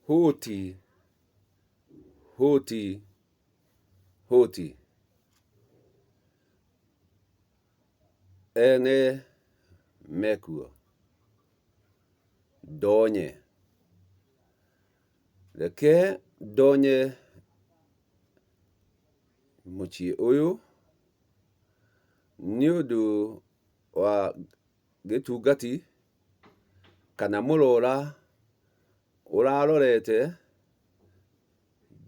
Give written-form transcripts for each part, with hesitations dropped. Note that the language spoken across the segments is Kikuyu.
Hũti, hũti, hũti. Ene mekuo? Ndonye. Reke ndonye mũciĩ ũyũ nĩ ũndũ wa gĩtungati kana mũrora ũrarorete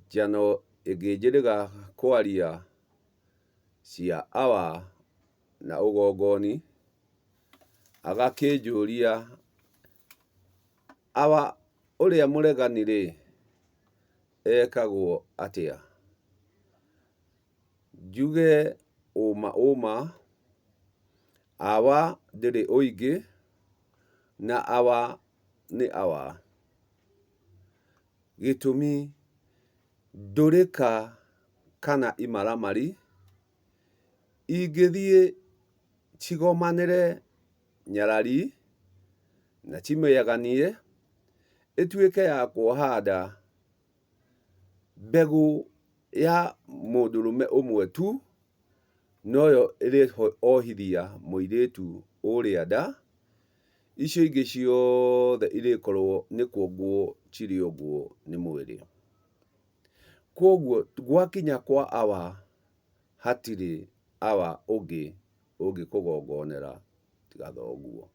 njano ĩngĩnjĩrĩga kwaria cia awa na ũgongoni, agakĩnjũria awa ũrĩa mũregani-rĩ, ekagwo atĩa? Njuge ũma ũma, awa ndĩrĩ ũingĩ, na awa nĩ awa. Gĩtũmi ndũrĩka kana imaramari ingĩthiĩ cigomanĩre nyarari na cimĩaganie ĩtuĩke ya kuoha nda mbegũ ya mũndũrũme ũmwe tu noyo ĩrĩohithia mũirĩtu ũrĩa nda, icio ingĩ ciothe irĩkorwo nĩ kuongwo cirĩongwo nĩ mwĩrĩ. Kwoguo gwakinya kwa awa hatirĩ awa ũngĩ ũngĩkũgongonera tiga thoguo.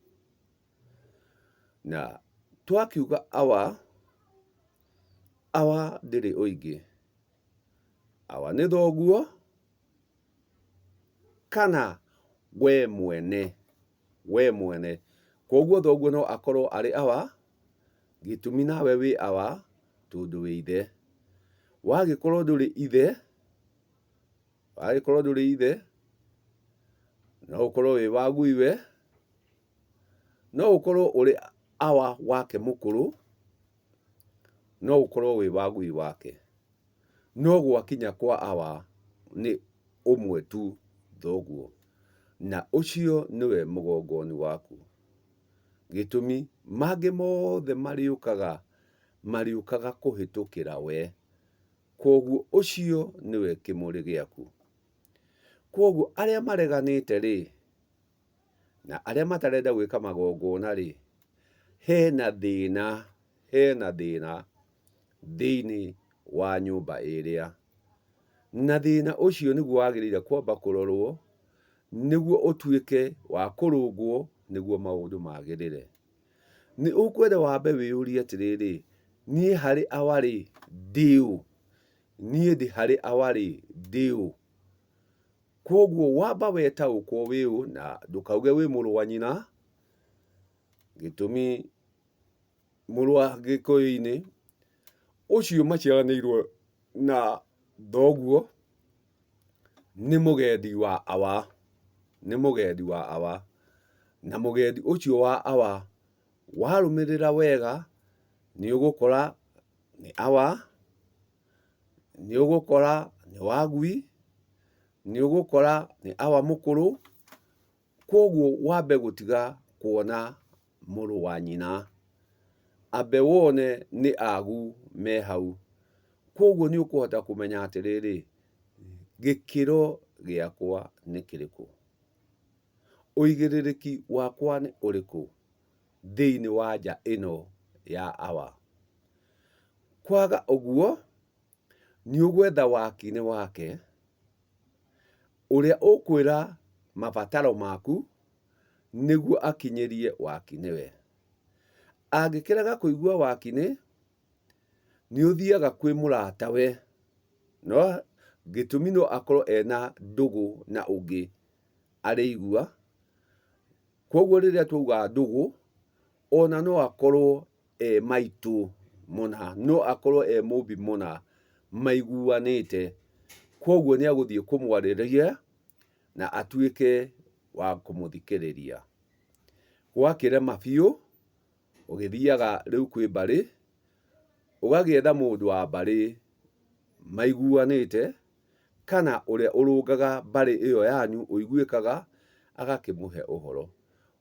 Na twakiuga awa, awa ndĩrĩ ũingĩ. Awa nĩ thoguo kana we mwene, we mwene. Kwoguo thoguo no akorwo arĩ awa, gĩtũmi nawe wĩ awa tondũ wĩ ithe. Wagĩkorwo ndũrĩ ithe, wagĩkorwo ndũrĩ ithe, no ũkorwo wĩ wa guiwe, no ũkorwo ũrĩ awa wake mũkũrũ, no ũkorwo wĩ wa gui wake. No gwakinya kwa awa nĩ ũmwe tu thoguo, na ũcio nĩwe mũgongoni waku. Gĩtũmi, mangĩ mothe marĩũkaga, marĩũkaga kũhĩtũkĩra we. Kwoguo ũcio nĩwe kĩmũrĩ gĩaku. Kwoguo arĩa mareganĩte-rĩ, na arĩa matarenda gwĩka magongona-rĩ, hena thĩna, hena thĩna thĩinĩ wa nyũmba ĩrĩa. Na thĩna ũcio nĩguo wagĩrĩire kwamba kũrorwo, nĩguo ũtuĩke wa kũrũngwo nĩguo maũndũ magĩrĩre. Nĩ ũkwenda wambe wĩyũrie atĩrĩrĩ, niĩ harĩ awa rĩ, ndĩ ũ? Niĩ ndĩ harĩ awa rĩ, ndĩ ũ? Kwoguo wamba wetaũkwo wĩ ũ na ndũkauge wĩ mũrũ wa nyina, gĩtũmi mũrũ wa gĩkũyũ-inĩ ũcio maciaranĩirwo na thoguo nĩ mũgendi wa awa, nĩ mũgendi wa awa. Na mũgendi ũcio wa awa warũmĩrĩra wega nĩ ũgũkora nĩ awa, nĩ ũgũkora nĩ wagui, nĩ ũgũkora nĩ awa mũkũrũ. Kwoguo wambe gũtiga kuona mũrũ wa nyina, ambe wone nĩ agu me hau. Kwoguo nĩ ũkũhota kũmenya atĩrĩrĩ, gĩkĩro gĩakwa nĩ kĩrĩkũ? Ũigĩrĩrĩki wakwa nĩ ũrĩkũ thĩinĩ wa nja ĩno ya awa? Kwaga ũguo, nĩ ũgwetha wakinĩ wake, ũrĩa ũkwĩra mabataro maku nĩguo akinyĩrie wakinĩwe. Angĩkĩrega kũigua wakinĩ, nĩ ũthiaga kwĩ mũratawe, no gĩtũmi no akorwo ena ndũgũ na ũngĩ arĩigua. Koguo rĩrĩa twauga ndũgũ, ona no akorwo e maitũ mũna, no akorwo e mũmbi mũna maiguanĩte. Koguo nĩ agũthiĩ kũmwarĩria na atuĩke wa kũmũthikĩrĩria. Gwakĩrema biũ, ũgĩthiaga rĩu kwĩ mbarĩ, ũgagĩetha mũndũ wa mbarĩ maiguanĩte, kana ũrĩa ũrũngaga mbarĩ ĩyo yanyu ũiguĩkaga, agakĩmũhe ũhoro.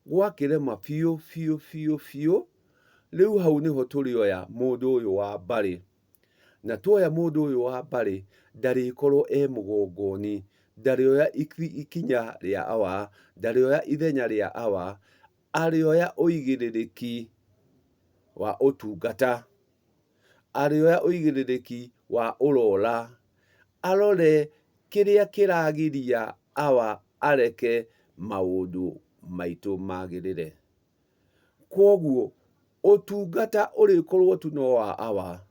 Gwakĩrema biũ biũ biũ biũ, Rĩu hau nĩho tũrĩoya mũndũ ũyũ wa mbarĩ, na tuoya mũndũ ũyũ wa mbarĩ ndarĩkorwo e mũgongoni, ndarĩoya ikinya rĩa awa, ndarĩoya ithenya rĩa awa, arĩoya ũigĩrĩrĩki wa ũtungata, arĩoya ũigĩrĩrĩki wa ũrora, arore kĩrĩa kĩragiria awa areke maũndũ maitũ magĩrĩre. Kwoguo ũtungata ũrĩkorwo tu no wa awa.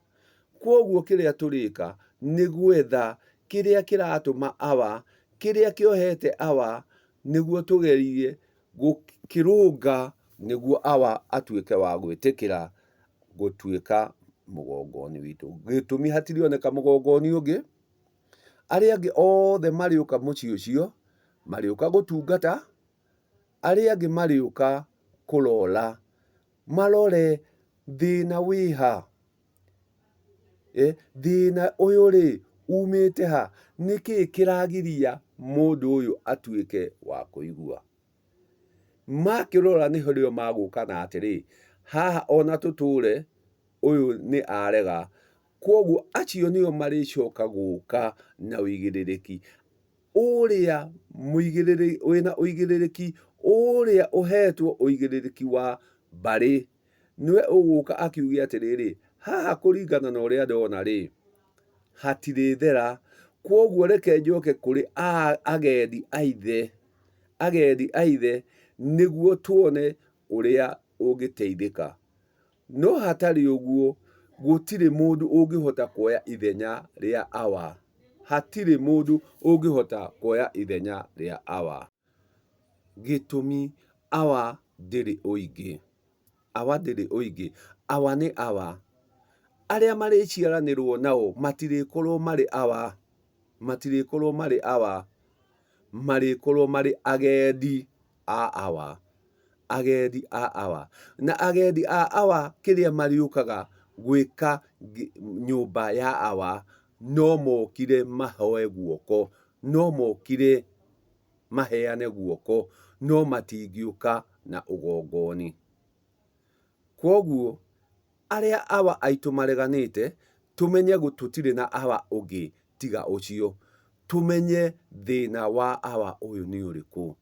Kwoguo kĩrĩa tũrĩka nĩ gwetha kĩrĩa kĩratũma awa, kĩrĩa kĩohete awa, nĩguo tũgerie gũkĩrũnga nĩguo awa atuĩke wa gwĩtĩkĩra gũtuĩka mũgongoni witũ. Gĩtũmi hatirĩoneka mũgongoni ũngĩ, arĩa angĩ othe marĩũka mũciĩ ũcio, marĩũka gũtungata, arĩa angĩ marĩũka kũrora, marore thĩna wĩha, thĩna ũyũ rĩ, umĩte ha, nĩkĩ kĩragiria mũndũ ũyũ atuĩke wa kũigua. Makĩrora nĩrĩo magũka na atĩrĩ, haha ona tũtũre, ũyũ nĩ arega. Kwoguo acio nĩo marĩcoka gũka na ũigĩrĩrĩki. Ũrĩa wĩna ũigĩrĩrĩki, ũrĩa ũhetwo ũigĩrĩrĩki wa mbarĩ, nĩwe ũgũka akiuge atĩrĩrĩ, haha kũringana na ũrĩa ndona rĩ, hatirĩthera, kwoguo reke njoke kũrĩ agendi a ithe, agendi a ithe nĩguo tuone ũrĩa ũngĩteithĩka. No hatarĩ ũguo, gũtirĩ mũndũ ũngĩhota kuoya ithenya rĩa Awa. Hatirĩ mũndũ ũngĩhota kuoya ithenya rĩa Awa. Gĩtũmi, Awa ndĩrĩ ũingĩ. Awa ndĩrĩ ũingĩ. Awa nĩ Awa. Arĩa marĩciaranĩrwo nao matirĩkorwo marĩ Awa. Matirĩkorwo marĩ Awa. Marĩkorwo marĩ agendi a Awa. Agendi a Awa. Na agendi a Awa kĩrĩa marĩũkaga gwĩka nyũmba ya Awa, no mokire mahoe guoko, no mokire maheane guoko, no matingĩũka na ũgongoni. Kwoguo arĩa Awa aitũ mareganĩte, tũmenye tũtirĩ na Awa ũngĩ tiga ũcio. Tũmenye thĩna wa Awa ũyũ nĩ ũrĩkũ.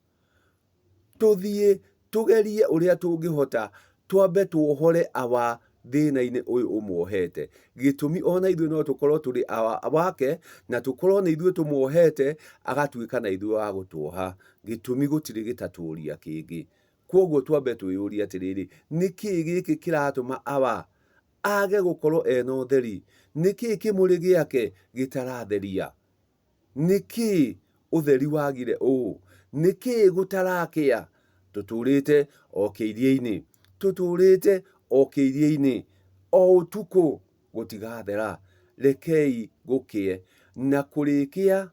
Tũthiĩ tũgerie ũrĩa tũngĩhota twambe tuohore Awa thĩna-inĩ ũyũ ũmuohete. Gĩtũmi ona ithuĩ no tũkorwo tũrĩ Awa wake na tũkorwo nĩ ithuĩ tũmuohete agatuĩka na ithuĩ wa gũtuoha. Gĩtũmi gũtirĩ gĩtatũria kĩngĩ. Kwoguo twambe twĩyũrie atĩrĩrĩ, nĩkĩĩ gĩkĩ kĩratũma Awa age gũkorwo ena ũtheri? Nĩkĩĩ kĩmũrĩ gĩake gĩtaratheria? Nĩkĩĩ ũtheri wagire ũũ? Nĩkĩĩ gũtarakĩa? Tũtũrĩte o kĩiria-inĩ, tũtũrĩte o kĩiria-inĩ, o ũtukũ gũtigathera. Rekei gũkĩe. Na kũrĩkĩa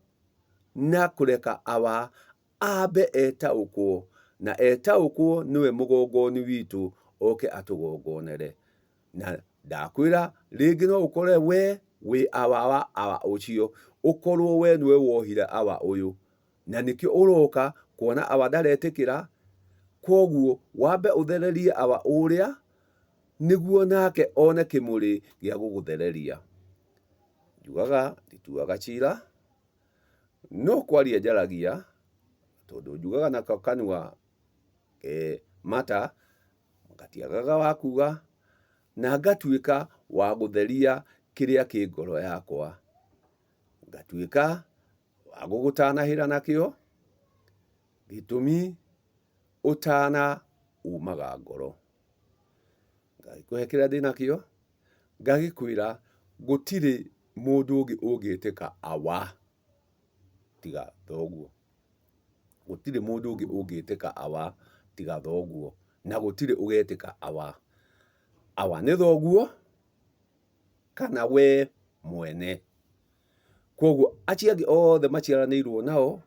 na kũreka Awa ambe etaũkwo, na etaũkwo nĩwe mũgongoni witũ, oke atũgongonere. Na ndakwĩra rĩngĩ no ũkore we wĩ awa wa awa ũcio, ũkorwo we nĩwe wohire awa ũyũ, na nĩkĩo ũroka kuona awa ndaretĩkĩra, kwoguo wambe ũthererie awa ũrĩa, nĩguo nake one kĩmũrĩ gĩa gũgũthereria. Njugaga ndituaga cira, no kwaria njaragia, tondũ njugaga nako kanua ke mata, ngatiagaga wa kuga, na ngatuĩka wa gũtheria kĩrĩa kĩ ngoro yakwa. Ngatuĩka wa gũgũtanahĩra nakĩo, gĩtũmi ũtana umaga ngoro. Ngagĩkũhe kĩrĩa ndĩnakĩo, ngagĩkwĩra gũtirĩ mũndũ ũngĩ ũngĩtĩka awa tiga thoguo. Gũtirĩ mũndũ ũngĩ ũngĩtĩka awa tiga thoguo, na gũtirĩ ũgetĩka awa. Awa nĩ thoguo kana we mwene. Kwoguo acio angĩ othe maciaranĩirwo nao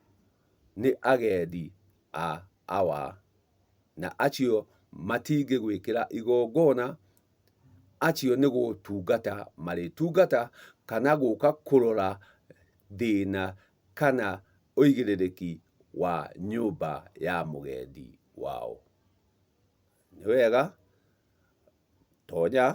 nĩ agendi a awa, na acio matingĩgwĩkĩra igongona, acio nĩ gũtungata marĩtungata kana gũka kũrora thĩna kana ũigĩrĩrĩki wa nyũmba ya mũgendi wao. Nĩ wega. Tonya.